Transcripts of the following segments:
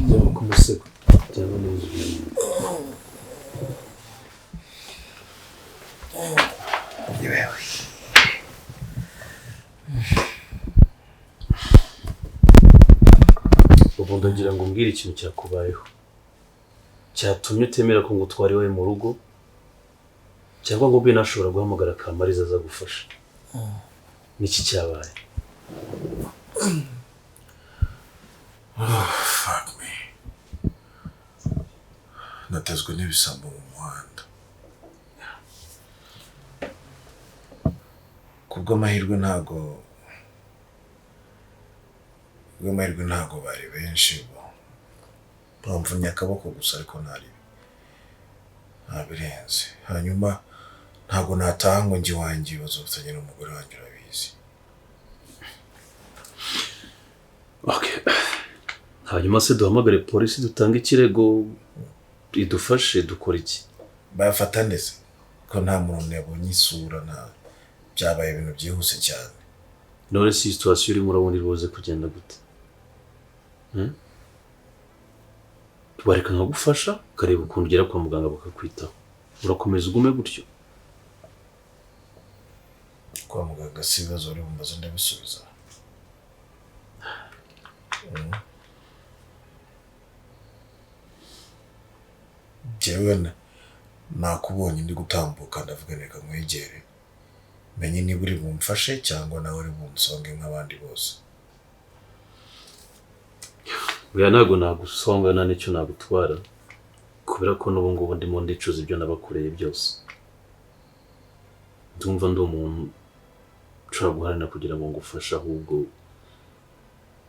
Byaba ku musego byaba neza. Ubu ndagira ngo umbwire ikintu cyakubayeho cyatumye utemera ko ngutwara iwawe mu rugo, cyangwa ngo mbe nashobora guhamagara Kamariza aza gufasha. Niki cyabaye? Oh, fuck me. Natezwe n'ibisambo mu muhanda. Kubw'amahirwe ntago bari benshi bo. Bamvunnye akaboko gusa ariko ntabirenze. Hanyuma ntago nataha ngo njye iwanjye, ibibazo mfitanye n'umugore wanjye urabizi. Okay. Hanyuma se duhamagare polisi dutange ikirego idufashe, dukora iki? Bafata ndetse ko nta muntu yabonye isura, nta byabaye ibintu byihuse cyane. None si situation urimo urabona iri buze kugenda gute? Bareka nkagufasha ukareba ukuntu ugera kwa muganga bakakwitaho. Urakomeza ugume gutyo? Kwa muganga si ibibazo bari bumbaze ndabisubiza. Njyewe nakubonye ndi gutambuka ndavuga reka nkwegere menye niba uri bumfashe cyangwa nawe uri bunsonge nk'abandi bose. Oya, ntabwo nagusonga nta n'icyo nagutwara, kubera ko n'ubu ngubu ndimo ndicuza ibyo nabakoreye byose. Ndumva ndi umuntu ushobora guharanira kugira ngo ngufashe, ahubwo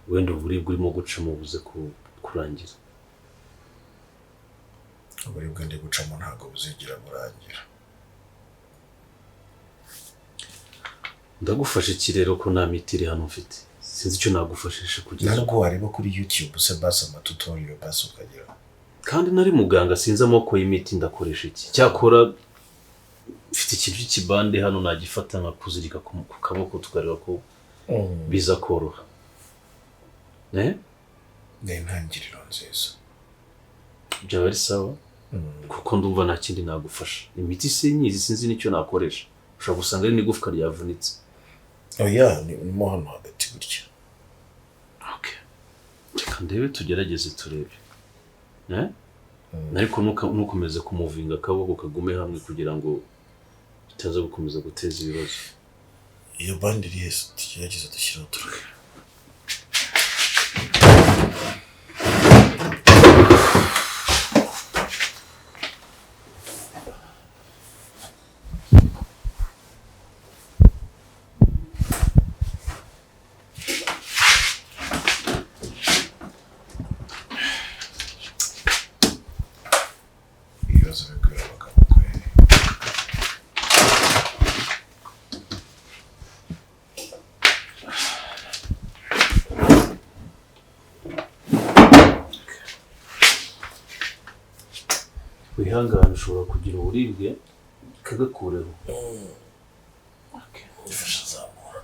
wenda uburibwe urimo gucamo buze kurangira. Uburibwe ndi gucamo ntabwo buzigira burangira. Ndagufasha iki rero ko nta miti iri hano mfite? Sinzi icyo nagufashisha kugira. Ntabwo wareba kuri YouTube se basi amatutorial basi ukagira. Kandi nari muganga sinzi amoko y'imiti ndakoresha iki. Cyakora mfite ikintu cy'ikibande hano nagifata nkakuzirika ku kaboko tukareba ko biza koroha. Ni intangiriro nziza. Byaba ari sawa kuko ndumva nta kindi nagufasha. Imiti sinyizi, sinzi n'icyo nakoresha. Ushobora gusanga ari n'igufwa ryavunitse. Oya, ni mo hano hagati gutya. Okay. Reka ndebe tugerageze turebe. Ariko ntukomeze kumuvinga akaboko kagume hamwe kugira ngo bitaza gukomeza guteza ibibazo. Iyo bande iri hese tugerageze dushyireho turebe. Ibibazo bigwira abagabo kweri. Wihangane, ushobora kugira uburibwe kagakureho. Ifasha zamura.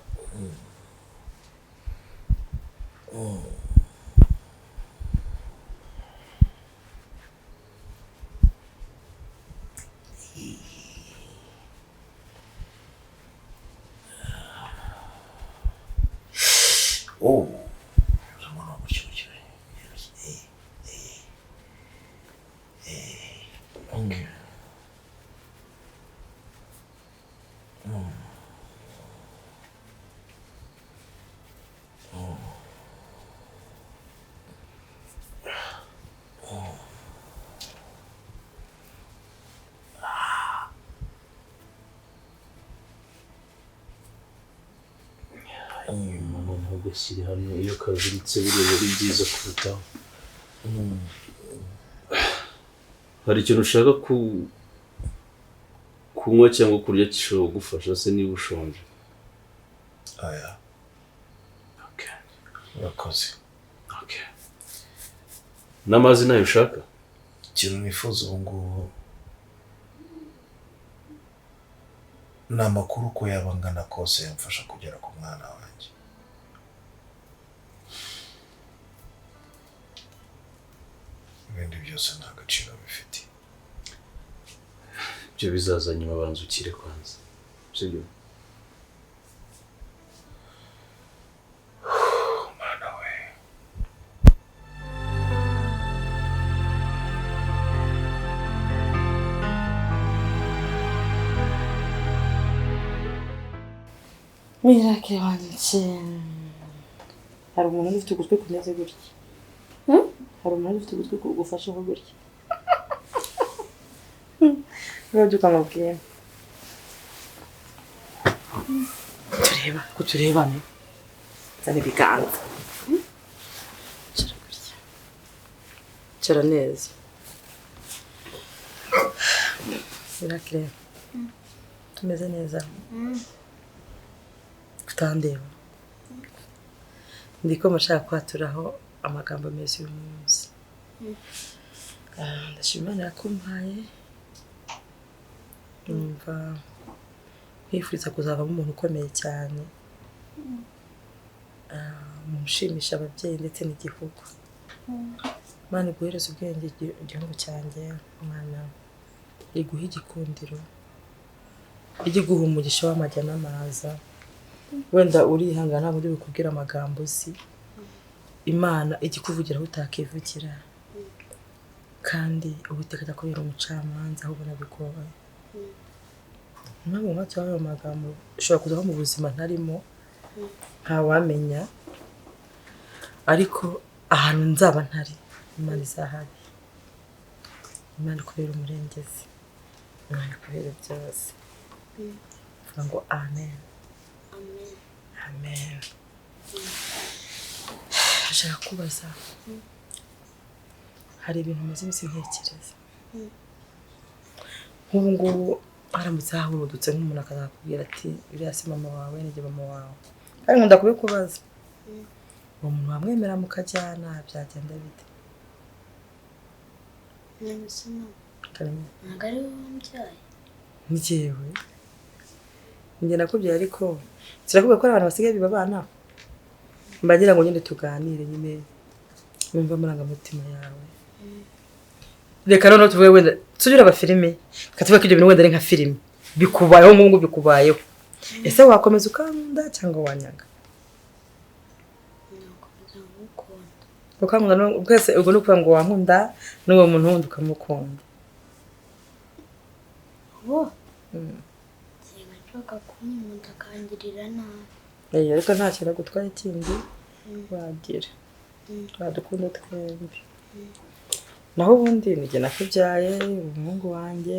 Oh. Ugashyira hamwe iyo kaziritse biriya ari byiza kurutaho. Hari ikintu ushaka kunywa cyangwa kurya gishobora kugufasha se niba ushonje? Aya. Okay. Urakoze. Okay. N'amazi nayo ushaka? Ikintu nifuza ubu ngubu ni amakuru uko yaba angana kose yamfasha kugera ku mwana wanjye. Ibindi byose nta gaciro bifite. Ibyo bizaza nyuma, banza ukire kwanza, sibyo? Mana we. Miracle wanjye, hari umuntu ufite ugutwi kumeze gutya? Hari umuntu ufite ugutwi kugufasheho gutya? Urabyo ukamubwira. Tureba, ko turebane. Zana ibiganza. Cara gutya. Cara neza. Miracle. Tumeze neza. Kutandeba. Ndiko mashaka kwaturaho amagambo meza uyu munsi. Ndashima Imana yakumpaye. Numva nkwifuriza kuzavamo umuntu ukomeye cyane. Umuntu ushimisha ababyeyi ndetse n'igihugu. Imana iguhereze ubwenge igihugu cyanjye, Imana iguhe igikundiro, ijye iguha umugisha w'amajya n'amaza. Wenda urihangana ntabwo ndi bukubwire amagambo uzi. Imana ijya ikuvugira aho utakivugira, kandi Uwiteka ajya kubera umucamanza aho ubona bigoye. Impamvu nkwatse ayo magambo, ushobora kuzaho mu buzima ntarimo, ntawamenya, ariko ahantu nzaba ntari Imana izahari. Imana ikubera umurengezi, Imana ikubera byose. Vuga ngo amen. Amen. Ndashaka kubaza, hari ibintu maze iminsi ntekereza. Nk'ubu ngubu haramutse hahurudutse nk'umuntu akazakubwira ati uriya si mama wawe, ni mama wawe, kandi nkunda kubikubaza. Uwo muntu wamwemera mukajyana byagenda bite? Ntabwo ari wowe wambyaye. Ni jyewe. Njye nakubyaye, ariko sirakubwira ko ari abantu basigaye biba abana. Mbagira ngo nyine tuganire nyine numva amarangamutima yawe. Reka noneho tuvuge wenda tujye ureba filime, reka tuvuge ko ibyo bintu wenda ari nka filime bikubayeho nk'ubu bikubayeho. Ese wakomeza ukankunda cyangwa wanyanga? Nakomeza nkukunda. Ukankunda ubwese ubwo ni ukuvuga ngo wankunda n'uwo muntu wundi ukamukunda. Ubu nsigaye nshaka kunkunda akangirira nabi. Ariko nta kintu agutwaye kindi wagira. Wadukunda twembi. Naho ubundi nijye nakubyaye umuhungu wanjye,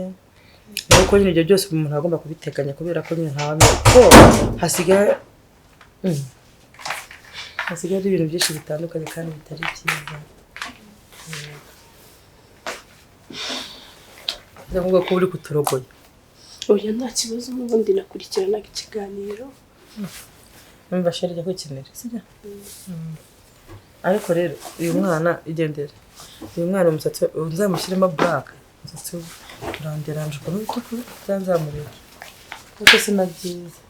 nuko nyine ibyo byose umuntu agomba kubiteganya kubera ko nyine ntawamenya ko hasigaye hasigaye ari ibintu byinshi bitandukanye kandi bitari byiza. Ndavuga ko uri kuturogoya. Oya nta kibazo, n'ubundi nakurikiranaga ikiganiro. Numva sheri ajya kwikinira, sibyo? Ariko rero uyu mwana igendere. Uyu mwana umusatsi nzamushyiremo black, umusatsi uranderanje ukuntu utukura, nzamureke. Kuko si na byiza.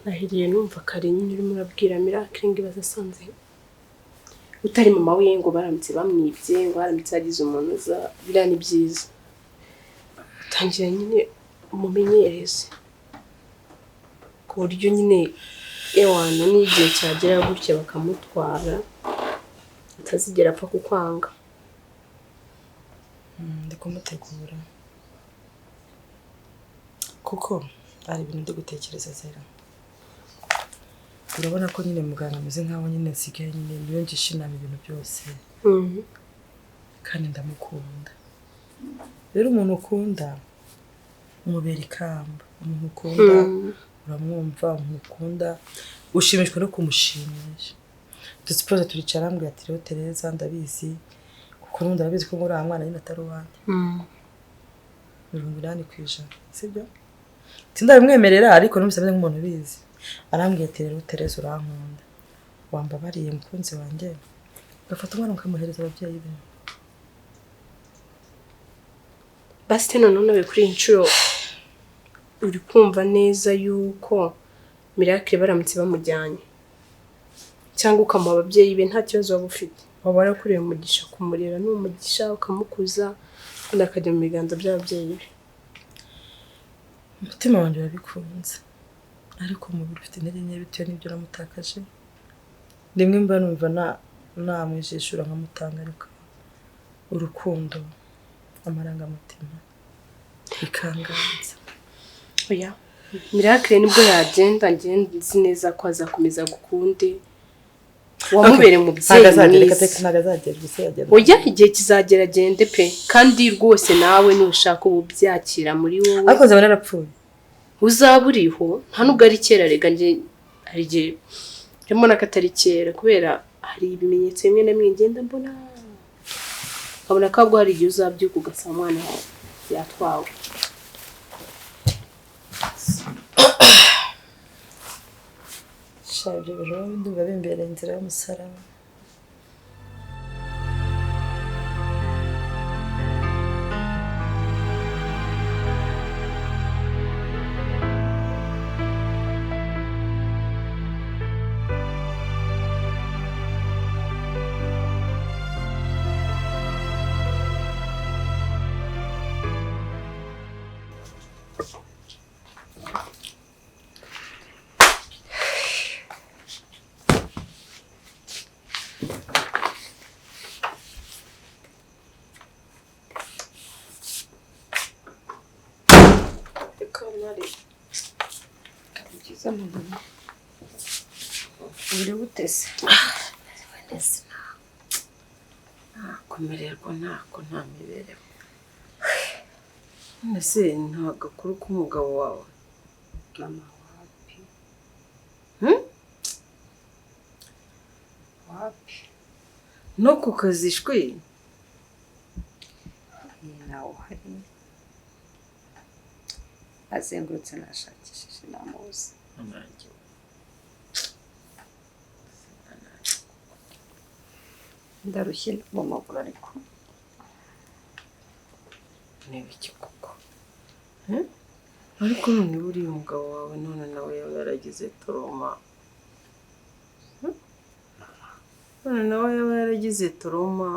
Nahiriye numva kare nyine urimo urabwira Miracle ngo ibaze asanze utari mama we, ngo baramutse bamwibye, ngo baramutse hagize umuntu uza, biriya ni byiza. Tangira nyine umumenyereze ku buryo nyine ewana n'igihe cyagera gutya bakamutwara atazigera apfa kukwanga. Ndi kumutegura kuko hari ibintu ndi gutekereza zera. Urabona ko nyine muganga ameze nkaho nyine nsigaye nyine niyo ngisha inama ibintu byose. Kandi ndamukunda. Rero umuntu ukunda umubera ikamba, umuntu ukunda uramwumva, umuntu ukunda ushimishwa no kumushimisha. Dusipoze turicara ambwira ati rero Tereza ndabizi kuko n'ubundi arabizi ko uriya mwana nyine atari uwanjye. 80%, sibyo? Sindabimwemerera ariko numvise ameze nk'umuntu ubizi. Arambwira ati rero Tereza urankunda, wambabariye mukunzi wanjye, ugafata umwana ukamuhereza ababyeyi be. Basi noneho nawe kuri iyi nshuro uri kumva neza yuko Miracle baramutse bamujyanye cyangwa ukamuha ababyeyi be nta kibazo waba ufite, waba warakuriye umugisha, kumurera ni umugisha, ukamukuza ubundi akajya mu biganza by'ababyeyi be. Umutima wanjye urabikunze, ariko umubiri ufite intege nke bitewe n'ibyo namutakaje. Rimwe mba numva namwijishura nkamutanga, ariko urukundo, amarangamutima bikanganza. Oya, Miracle nibwo yagenda, njye nzi neza ko azakomeza gukunde, wamubereye umubyeyi mwiza. Ntabwo azagera gusa yagenda. Oya, igihe kizagera agende pe, kandi rwose nawe nushaka ubu byakira muri wowe. Ariko nzaba narapfuye. Uzaba uriho, nta nubwo ari kera rega, njye hari igihe mbona ko atari kera kubera hari ibimenyetso bimwe na bimwe ngenda mbona, nkabona ko ahubwo hari igihe uzabyuka ugasanga umwana wawe yatwawe. Sha, ibyo bintu ndumva bimbereye inzira y'umusaraba. Uri gutese kumererwa ntako nta mibereho. None se nta gakuru k'umugabo wawe? Mama wapi? Wapi? No ku kazi shwi? Ntawe uhari. Azengurutse nashakishije namubuze. Ndarushye mu maguru ariko. Ni ibiki koko? Ariko none buriya umugabo wawe none nawe yaba yaragize toroma. None nawe yaba yaragize toroma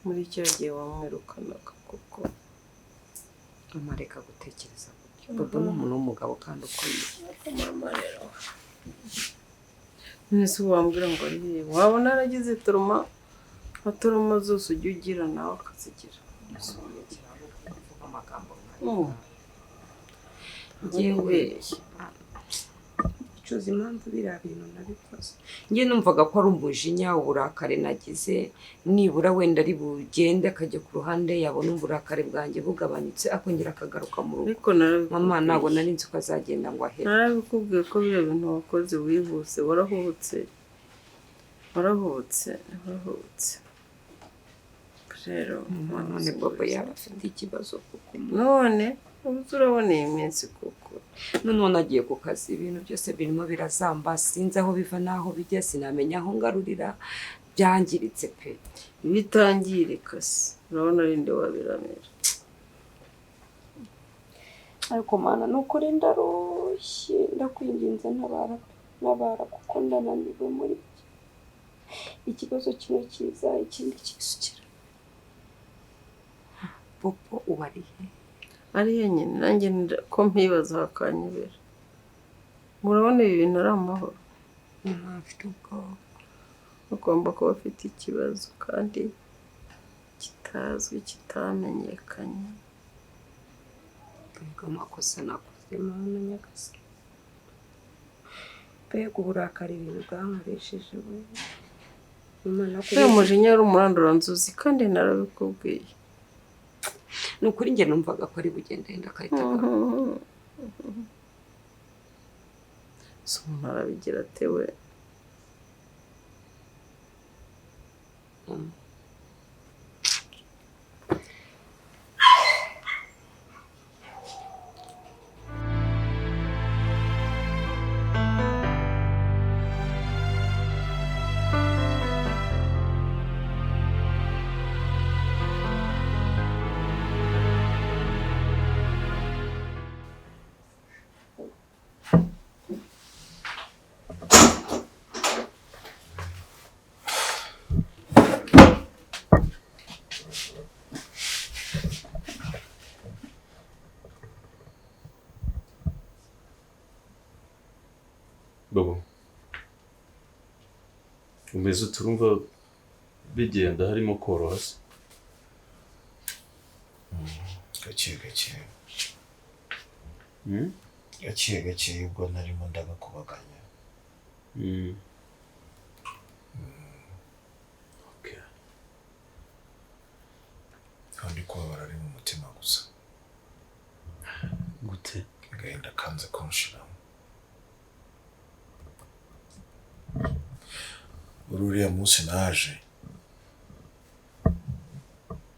muri cya gihe wamwirukanaga koko. Mama reka gutekereza gutyo. Bobo ni umuntu w'umugabo kandi ukomeye. Mama rero. None se wambwira ngo ari hehe? Wabona yaragize toroma, nka toroma zose ujya ugira nawe akazigira. Njyewe icuza impamvu biriya bintu nabikoze. Njye numvaga ko ari umujinya, uburakari nagize, nibura wenda ari bugende akajya ku ruhande yabona uburakari bwanjye bugabanutse akongera akagaruka mu rugo. Mama ntabwo nari nzi ko azagenda ngo ahere. Narabikubwiye ko biriya bintu wakoze wihuse, warahubutse. Warahubutse, warahubutse. Rero none Bobo yaba afite ikibazo kuko none ubu urabona iyi minsi kuko none agiye ku kazi, ibintu byose birimo birazamba, sinzi aho biva n'aho bijya, sinamenya aho ngarurira, byangiritse pe. Bitangirika se urabona ari nde wabiramira? Ariko mana ni ukuri ndarushye, ndakwinginze ntabara ntabara kuko ndananiwe muri ikibazo kimwe kiza ikindi kisukira. Bobo ubu ari he? Ari yenyine, nanjye ko mpibaza hakanyobera. Murabona ibi bintu ari amahoro? Mfite ubwoba. Ugomba kuba afite ikibazo kandi kitazwi, kitamenyekanye. Mbega amakosa nakoze Mana nyagasani. Mbega uburakari ibintu bwankoresheje we. Uriya mujinya wari umuranduranzuzi kandi narabikubwiye. Ni ukuri njye numvaga ko ari bugende yenda akahita agaruka. Si umuntu arabigira atewe. Umeze turumva bigenda harimo koroha se? Gake gake. Gake gake ubwo narimo ndagakubaganya. Okay. Kandi kubabara ari mu mutima gusa. Gute? Agahinda kanze kunshiramo. Uriya munsi naje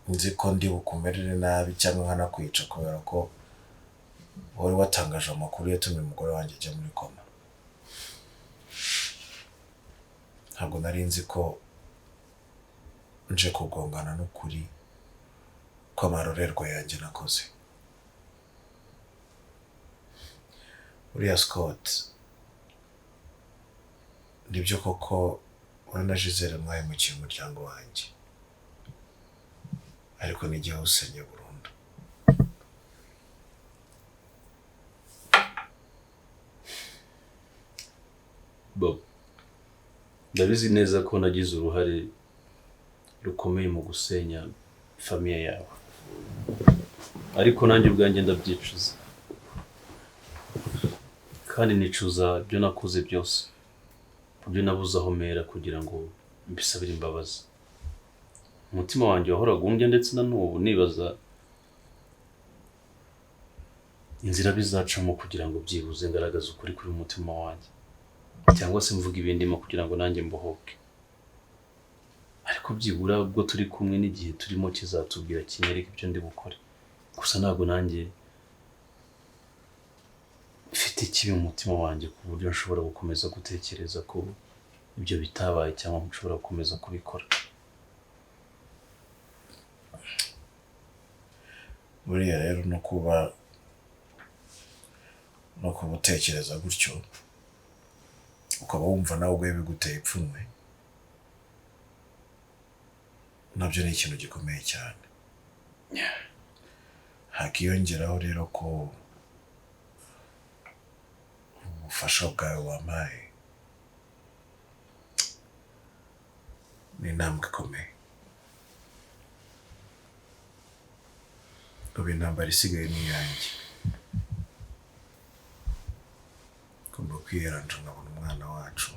nzi ko ndi bukumerere nabi cyangwa nkanakwica kubera ko wari watangaje amakuru yatumye umugore wanjye ajya muri koma. Ntabwo nari nzi ko nje kugongana n'ukuri kw'amarorerwa yanjye nakoze. Uriya Scott, nibyo koko wowe na Gisele mwahemukiye umuryango wanjye, ariko n'igihe usenye burundu. Bob, ndabizi neza ko nagize uruhare rukomeye mu gusenya famiye yawe, ariko nanjye ubwanjye ndabyicuza, kandi nicuza ibyo nakoze byose, ibyo nabuze aho mera kugira ngo mbisabire imbabazi. Umutima wanjye wahoraga undya ndetse na n'ubu nibaza inzira bizacamo kugira ngo byibuze ngaragaze ukuri kuri umutima wanjye, cyangwa se mvuga ibindimo kugira ngo nanjye mbohoke. Ariko byibura ubwo turi kumwe n'igihe turimo kizatubwira kinyereka ibyo ndi bukore. Gusa ntabwo nanjye mfite ikibi mu mutima wanjye ku buryo nshobora gukomeza gutekereza ko ibyo bitabaye cyangwa nshobora gukomeza kubikora. Buriya rero no kuba utekereza gutyo ukaba wumva nawe ubwawe biguteye ipfunwe, nabyo ni ikintu gikomeye cyane. Hakiyongeraho rero ko ubufasha bwawe wampaye ni intambwe ikomeye. Ubu intambara isigaye ni iyanjye. Ngomba kwiyeranja nkabona umwana wacu,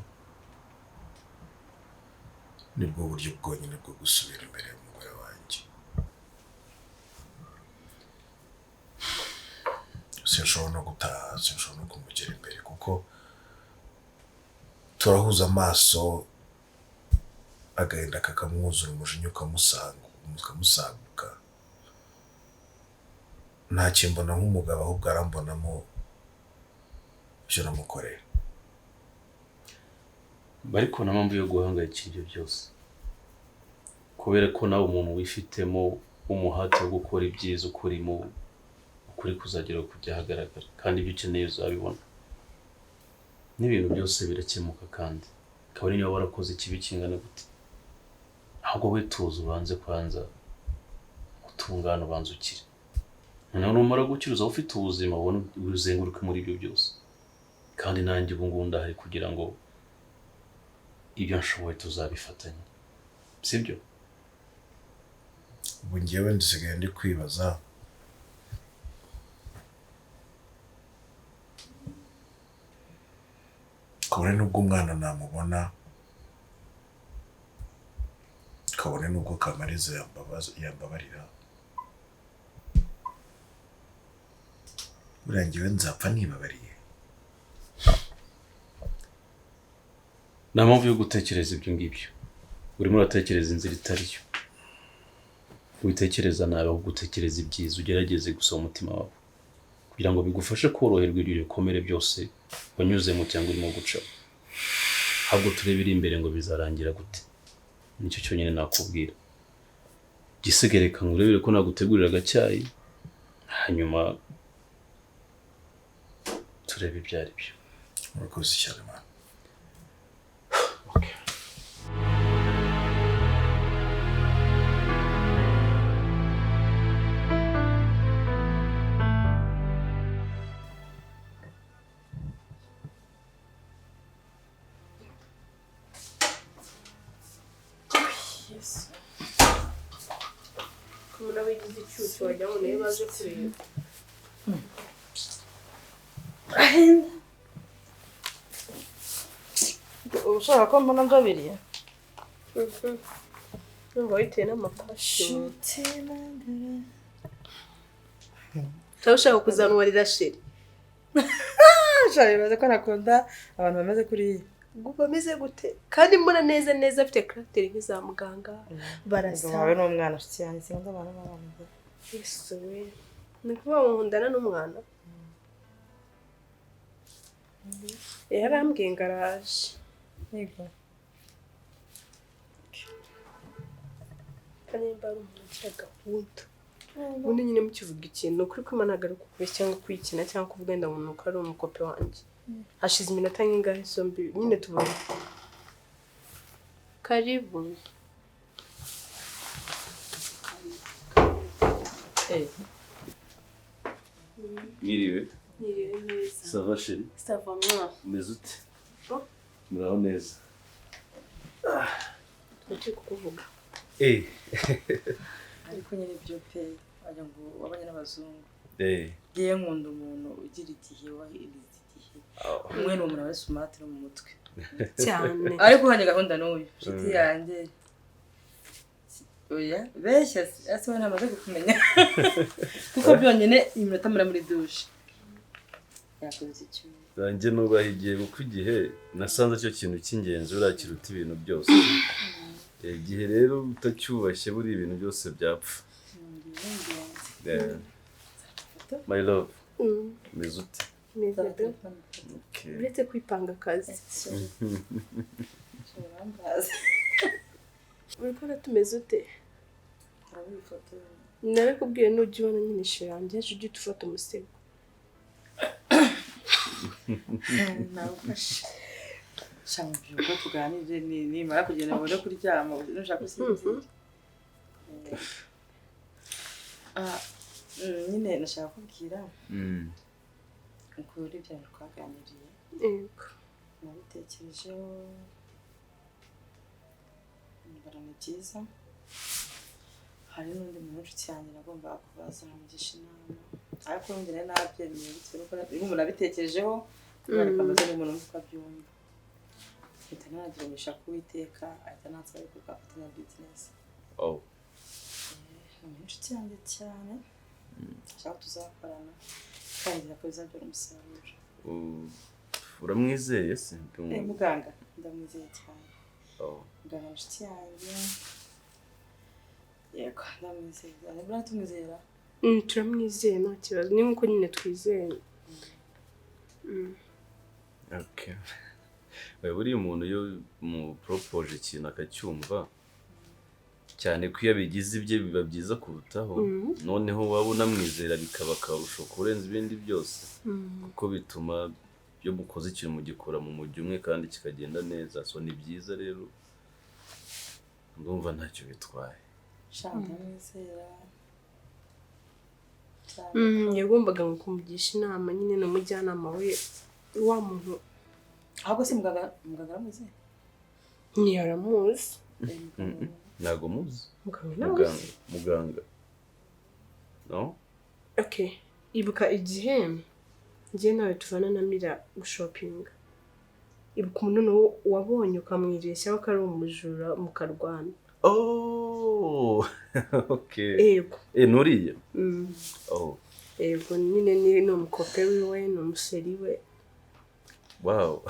nibwo buryo bwonyine bwo gusubira imbere y'umugore wanjye. Sinshobora no gutaha, sinshobora no kumugera imbere kuko turahuza amaso agahinda kakamwuzura, umujinya ukamusaguka. Ntakimbona nk'umugabo, ahubwo arambonamo ibyo namukorera. Ariko nta mpamvu yo guhangayikira ibyo byose, kubera ko nawe umuntu wifitemo umuhate wo gukora ibyiza ukurimo, ukuri kuzagera kujya ahagaragara, kandi ibyo ukeneye uzabibona. N'ibintu byose birakemuka, kandi kabone niba warakoze ikibi kingana gute, ahubwo we tuza ubanze kwanza utungane, ubanze ukire. Noneho numara gukira uzaba ufite ubuzima, ubone uzenguruke muri ibyo byose. Kandi nanjye ubu ngubu ndahari kugira ngo ibyo nshoboye tuzabifatanye, sibyo? Ubu njyewe nsigaye ndi kwibaza kabone n'ubwo umwana namubona, kabone n'ubwo Kamariza yambabarira, buriya njyewe nzapfa nibabariye. Nta mpamvu yo gutekereza ibyo ngibyo. Urimo uratekereza inzira itari yo. Witekereza nabi, ahubwo utekereza ibyiza, ugerageze gusoma umutima wawe kugira ngo bigufashe koroherwa ibyo bikomere byose wanyuzemo cyangwa urimo gucamo. Ahubwo turebe iri imbere ngo bizarangira gute. Nicyo cyonyine nakubwira. Gisigaye reka ngurebere ko nagutegurira agacyayi, hanyuma turebe ibyo ari byo. Murakoze cyane mama. Okay. Umuntu aba yigize icyucyu wagira ngo nawe baje kureba. Ushaka ko mbona mbabiriye? Numva bitewe n'amapasi. Utaba ushaka kuzanwarira sheri. Shari bibaze ko nakunda abantu bameze kuriya. Bameze gute? Kandi mbona neza neza afite caractère nk'iza muganga. Barasa. Wawe ni umwana nshuti yanjye, sinkunda abantu b'abana. Yesu we. Ni ukuvuga ngo nkundana n'umwana. Yarambwiye ngo araje. Yego. Kandi nimba ari umuntu ugira gahunda. Ubundi nyine mukivuga ikintu ukuri ko Imana ntabwo ari kukubeshya cyangwa kuyikina cyangwa kuvuga wenda ngo nuko ari umukope wanjye. Hashize iminota nk'ingahe zombi nyine tubona. Karibu. Mwiriwe. Mwiriwe neza. Ça va chérie? Ça va moi. Umeze ute? Muraho neza. Turi kukuvuga. Ariko nyine ibyo pe wagira ngo wabanye n'abazungu. Ngiye nkunda umuntu ugira igihe wahiriza igihe. Umwe ni umuntu wese umatira mu mutwe. Cyane. Ariko uhanye gahunda n'uyu nshuti yanjye. Oya beshya ase we ntamaze kukumenya. Kuko byonyine iminota muri douche. Yakoze icyo. Nanjye nubaha igihe kuko igihe nasanze cyo kintu cy'ingenzi urakiruta ibintu byose. Igihe rero utacyubashye buri ibintu byose byapfa. My love. Umeze ute? Meze be. Uretse kwipanga akazi. Uri kubona tumeze ute? Narabikubwiye nujya ubona nyine sheri yanjye yaje ujye ufata umusego. Nawufashe. Shaka byuka tuganire nimara kugenda ngo kuryama nushaka gusinzira. Nyine nashaka kubwira. Ukuri ibyo twaganiriye. Yego. Nabitekerejeho. Mbona ni byiza. Hari n'undi muntu w'inshuti yanjye nagombaga kubaza nkamugisha inama. Ariko ubundi nari nabyemeye bitewe n'uko umuntu abitekerejeho ariko amaze n'umuntu wumva uko abyumva. Mpita nanagira umugisha k'Uwiteka ahita anansaba yuko twafatanya bizinesi. Ni inshuti yanjye cyane. Nshaka tuzakorana kandi ko bizabyara umusaruro. Uramwizeye se? Muganga ndamwizeye cyane. Muganga inshuti yanjye. Yego ndamwizeye. Niba tumwizera? Turamwizeye nta kibazo. Ni nkuko nyine twizeye. Okay. Buriya umuntu iyo muporopoje ikintu akacyumva cyane ko iyo abigize ibye biba byiza kurutaho, noneho waba unamwizera bikaba akarusho kurenza ibindi byose, kuko bituma iyo mukoze ikintu mugikora mu mujyi umwe kandi kikagenda neza. So ni byiza rero, ndumva ntacyo bitwaye. Yagombaga kumugisha inama nyine n'umujyanama we wa muntu. Ahubwo se muganga aramwizeye? Ntiyaramuzi. Ntabwo muzi. Muganga. No? Okay. Ibuka igihe njye nawe tuvana na Mira gushopinga. Ibuka umuntu wabonye ukamwireshya ko ari umujura mukarwana. Oh! Okay. Yego. Nuriye? Oh. Yego nyine ni umukope wiwe, ni umuseri we. Wow.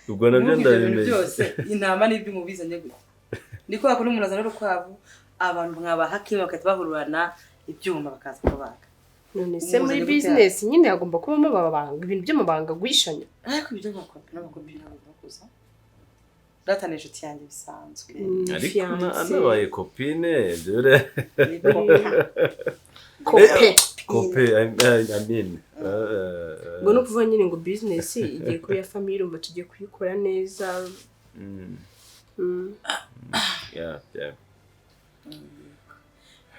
Ubwo nabyo ndabimenye byose. Intama n'ibyo mubizanye gute? Niko bakora umuntu azana urukwavu, abantu mwabaha kimwe bakahita bahururana ibyuma bakaza kubaga. None se muri business nyine hagomba kubamo amabanga, ibintu by'amabanga guhishanya. Ariko ibyo n'abakopi ntabwo bakuza. Data ni inshuti yanjye bisanzwe. Ariko anabaye kopine dore. Kope. Kope, I mean. Ngo no kuvuga nyine ngo business igiye kuba ya family, urumva tugiye kuyikora neza. Yeah, yeah.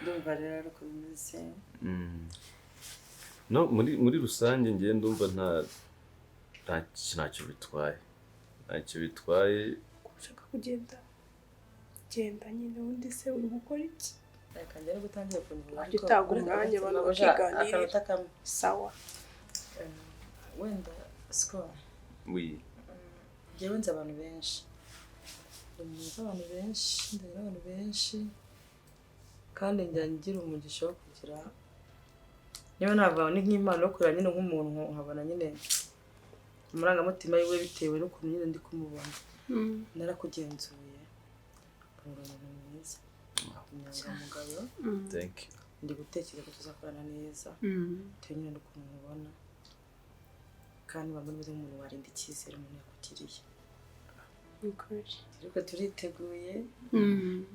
Ndumva rero ko bimeze. No, muri rusange ngiye ndumva ntacyo bitwaye. Ntacyo bitwaye. Ushaka kugenda. Genda nyine, ubundi se uri gukora iki? Reka njye nibwo utangiye kunyura. Wajya utanga umwanya abantu bakiganirira. Akanota kamwe. Sawa. Wenda sikoro. Oui. Njyewe nzi abantu benshi, ndi umuntu uzi abantu benshi, ndagira abantu benshi, kandi njya ngira umugisha wo kugira, niba navuga ni nk'impano yo kureba nyine nk'umuntu, nkabona nyine amarangamutima yiwe bitewe n'ukuntu nyine ndi kumubona. Narakugenzuye, mbona uri umuntu mwiza, inyangamugayo. Thank you. Ndi gutekereza ko tuzakorana neza bitewe nyine n'ukuntu mubona, kandi mbona umeze nk'umuntu warinda icyizere umuntu yakugiriye. Ukuri. Ariko turiteguye.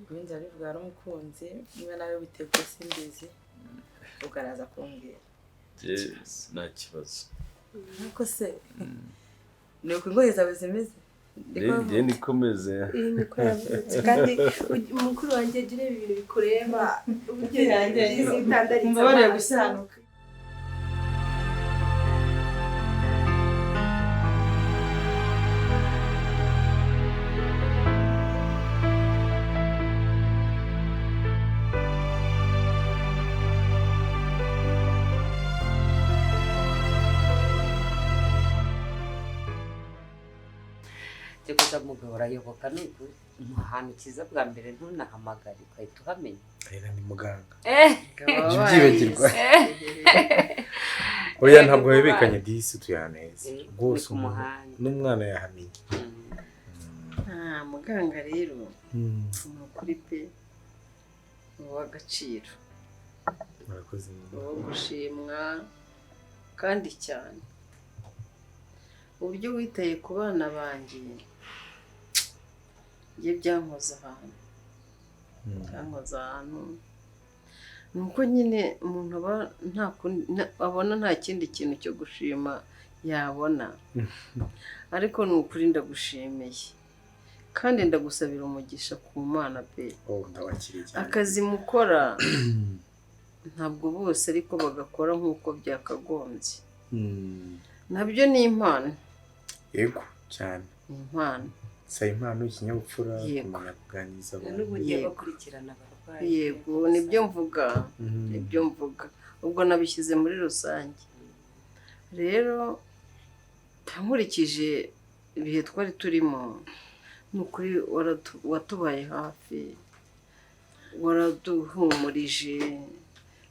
Ubundi arabivuga n'umukunzi, niba nawe witeguye simbizi, ubwo araza kumbwira. Nta kibazo. Ariko se ni uko ingoyi zawe zimeze? Njye nikomeze. Iyi niko yavutse, kandi mukuru wanjye jya ureba ibintu bikureba uburyo yitandaritse. Mbabarire gushyanuka. Cyakoze mugabo urayoboka, ni ukuri mu hantu kiza bwa mbere ntunahamagare ugahita uhamenya. Rero ni muganga. Jya ubyibagirwa. Oya, ntabwo webekanye disi, tuyaneza rwose, Ni ku umuntu muhanda. n'umwana yahamenya. Ah, muganga rero ni ukuri pe, ni uw'agaciro, Murakoze. uwo gushimwa kandi cyane. Uburyo witaye ku bana banjye, njye byankoze ahantu, byankoze ahantu. Ni uko nyine umuntu aba nta kundi, abona nta kindi kintu cyo gushima yabona, ariko ni ukuri ndagushimiye kandi ndagusabira umugisha ku Mana pe. Oh, ndabakiriye cyane. Akazi mukora ntabwo bose ariko bagakora nk'uko byakagombye. Nabyo ni impano. Yego cyane. Ni impano. Saba impano, ikinyabupfura, Yego. kumenya kuganiriza abantu. N'uburyo Yego. bakurikirana abarwayi. Yego, nibyo mvuga, nibyo mvuga, ubwo nabishyize muri rusange. Rero nkurikije ibihe twari turimo, ni ukuri watubaye hafi, waraduhumurije,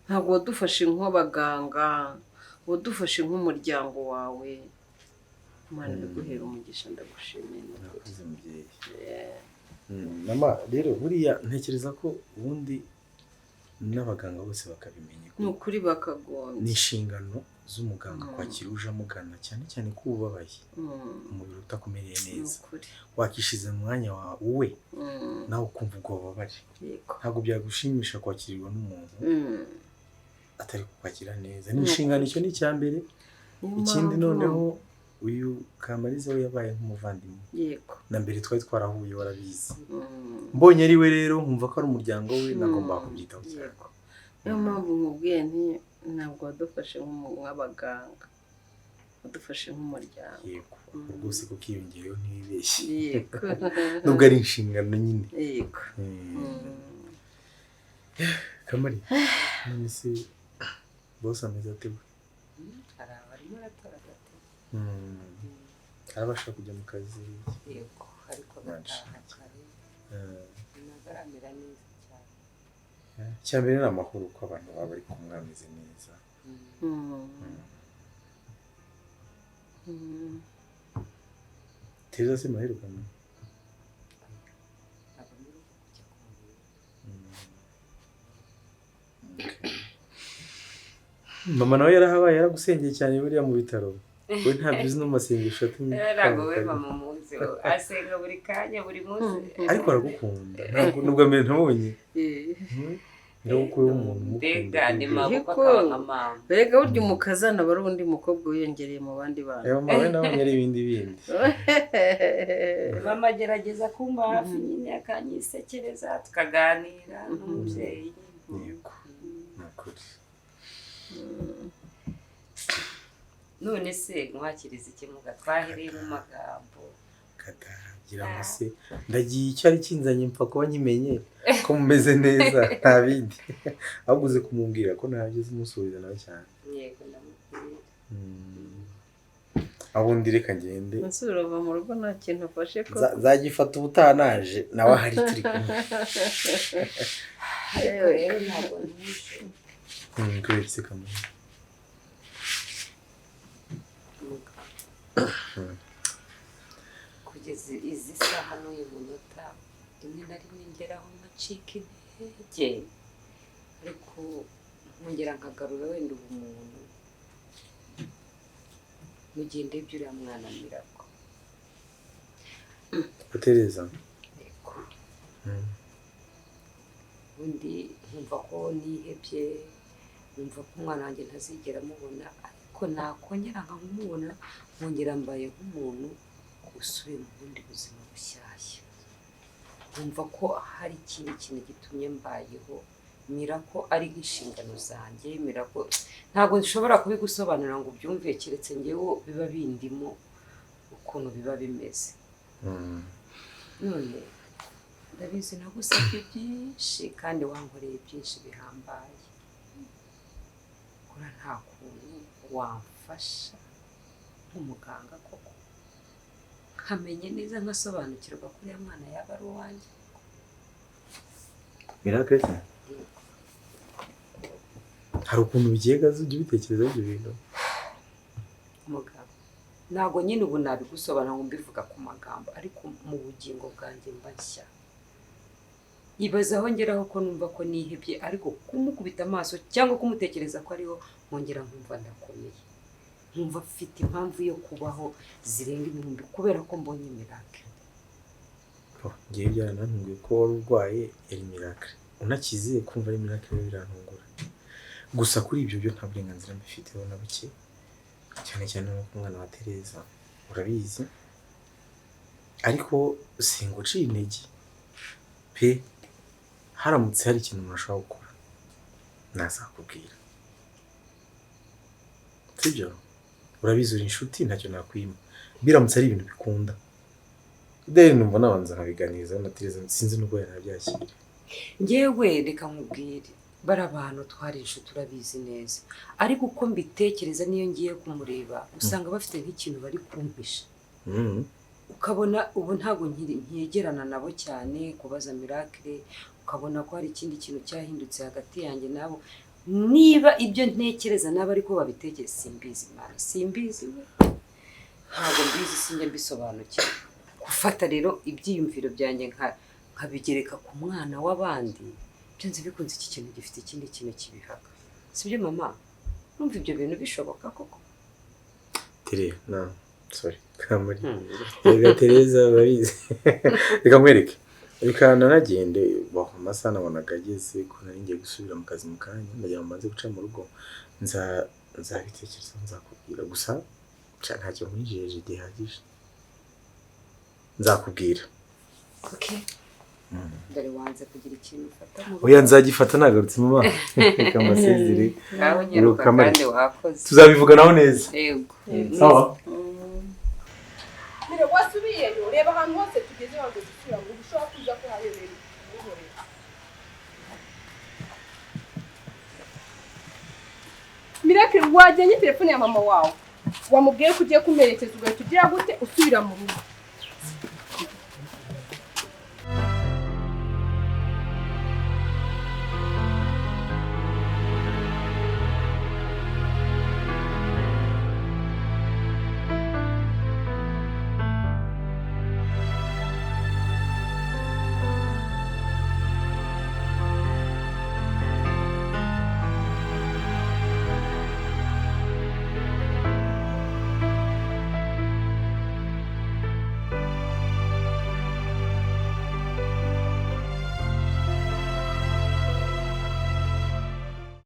ntabwo wadufashe nk'abaganga, wadufashe nk'umuryango wawe. Imana ibiguhere umugisha, ndagushimiye ni ukuri. Murakoze mubyeyi. Mama, rero buriya ntekereza ko ubundi n'abaganga bose bakabimenya ko Ni ukuri bakagombye. ni inshingano z'umuganga kwakira uje amugana, cyane cyane ko uba ubabaye, umubiri utakumereye Ni neza, ukuri. wakishize mu mwanya wawe nawe ukumva ubwo bubabare. Ntabwo byagushimisha kwakirirwa n'umuntu atari kukwakira neza. Ni Ni inshingano, ukuri. icyo ni icya mbere. Niyo Ikindi mpamvu. noneho uyu Kamariza we yabaye nk'umuvandimwe. Na mbere twari twarahuye, warabizi. Mbonye ari we rero nkumva ko ari umuryango we, nagombaga kubyitaho cyane. Yego, niyo mpamvu nkubwiye nti ntabwo wadufashe nk'abaganga, wadufashe nk'umuryango. Yego rwose, kuko iyongereyeho ntibibeshye. Nubwo ari inshingano nyine. Kamari, none se bose ameze ate we? Hari abarimo aratora agatebe. Arabasha kujya mu kazi? Yego, ariko agataha kare. Ntabwo aramera neza cyane. Icya mbere ni amahoro, ko abantu baba bari kumwe bameze neza. Teza se muraherukana? Ntabwo mperuka kujya kumureba. Mama nawe yarahabaye, yaragusengeye cyane buriya mu bitaro. We ntabyo uzi no mu masengesho atumye. Ntabwo we mama umunsi asenga buri kanya, buri munsi. Ariko aragukunda, ntabwo nubwa mbere ntamubonye. Niba ko umuntu umukunda. Mbega ni mabukwe Ariko akaba nka mama. mbega burya umukazana aba ari undi mukobwa wiyongereye mu bandi bantu. Ayo mama we nabonye ari ibindi bindi. Mama agerageza kumba hafi nyine, akanyisekereza, tukaganira n'umubyeyi. Yego, ni ukuri. None se nkwakiriza ikimuga twahereye mu magambo. Kadage. Ndagira ngo se ndagiye icyo ari kinzanye mpfa kuba nkimenye ko mumeze neza nta bindi. Ahubwo uze kumubwira ko ntabyo umusubiza nawe cyane. Yego ndamubwira. Abundi reka ngende. Nsubira uva mu rugo nta kintu ufashe ko. Zagifata ubutaha naje nawe ahari turi kumwe. Ariko rero ntabwo ntuje. Kubera iki kamwe? Kugeza izi saha n'uyu munota rimwe na rimwe ngeraho nkacika intege, ariko nkongera nkagarura wenda ubumuntu mu gihe ndebye uriya mwana Mirago. Tereza. Yego. Ubundi nkumva ko nihebye, nkumva ko umwana wanjye ntazigera amubona, ariko nakongera nkamubona nkongera mbaye nk'umuntu usubiye mu bundi buzima bushyashya. Nkumva ko hari ikindi kintu gitumye mbayeho, Mirako ari nk'inshingano zanjye, Mirako ntabwo nshobora kubigusobanurira ngo ubyumve keretse njyewe biba bindimo ukuntu biba bimeze. None ndabizi nagusabye byinshi kandi wankoreye byinshi bihambaye. Kora nta kuntu wamfasha nk'umuganga koko nkamenya neza nkasobanukirwa ko uriya mwana yaba ari uwanjye. Miracle se? Hari ukuntu bigiye ujya ubitekereza ibyo bintu? Muganga, ntabwo nyine ubu nabigusobanura ngo mbivuga ku magambo, ariko mu bugingo bwanjye mba nshya. Ibaza aho ngeraho ko numva ko nihebye, ariko kumukubita amaso cyangwa kumutekereza ko ariho nkongera nkumva ndakomeye. Nkumva mfite impamvu yo kubaho zirenga ibihumbi kubera ko mbonye Miracle. Ngewe byaranantunguye ko wari urwaye yari Miracle. Unakize kumva ari Miracle birantungura. Gusa kuri ibyo byo nta burenganzira mbifiteho na buke, cyane cyane nko umwana wa Tereza urabizi, ariko singuciye intege pe. Haramutse hari ikintu umuntu ashobora gukora nazakubwira, sibyo? Urabizi uri inshuti ntacyo nakwima, biramutse ari ibintu bikunda deni numva nabanza nkabiganiriza na Tereza, sinzi n'ubwo yanabyakira. Ngewe reka nkubwire, bari abantu twari inshuti urabizi neza, ariko uko mbitekereza niyo ngiye kumureba usanga bafite nk'ikintu bari kumpisha. Ukabona ubu ntabwo nkegerana nabo cyane kubaza Miracle, ukabona ko hari ikindi kintu cyahindutse hagati yanjye nabo. Niba ibyo ntekereza nabo ariko babitekereza simbizi, Imana simbizi we, ntabwo mbizi, sinjya mbisobanukirwa. Gufata rero ibyiyumviro byanjye nkabigereka ku mwana w'abandi, byanze bikunze iki kintu gifite ikindi kintu kibihaga. Sibyo mama? Numva ibyo bintu bishoboka koko? Tere, no, sorry. Kamuri. Reka Tereza urabizi. Reka nkwereke. Reka nanagende baho amasaha nabonaga ageze ko nari ngiye gusubira mu kazi mu kanya, ndagira ngo mbanze guca mu rugo nzabitekereza nzakubwira. Gusa ntacyo nkwijeje gihagije. Nzakubwira. Okay. Dore wanze kugira ikintu ufata mu rugo. Oya nzagifata nagarutse mama. Reka mbasezere. Ngaho nyaruka kandi wakoze. Tuzabivuganaho neza. Yego. Sawa. Mire wasubiyeyo reba ahantu hose tugeze wanze gusubira ngo ushobora kuza kuharebera ubuhorera. Miracle wajyanye telefone ya mama wawe. Wamubwiye ko ugiye kumerekeza ugahita ugira gute usubira mu rugo.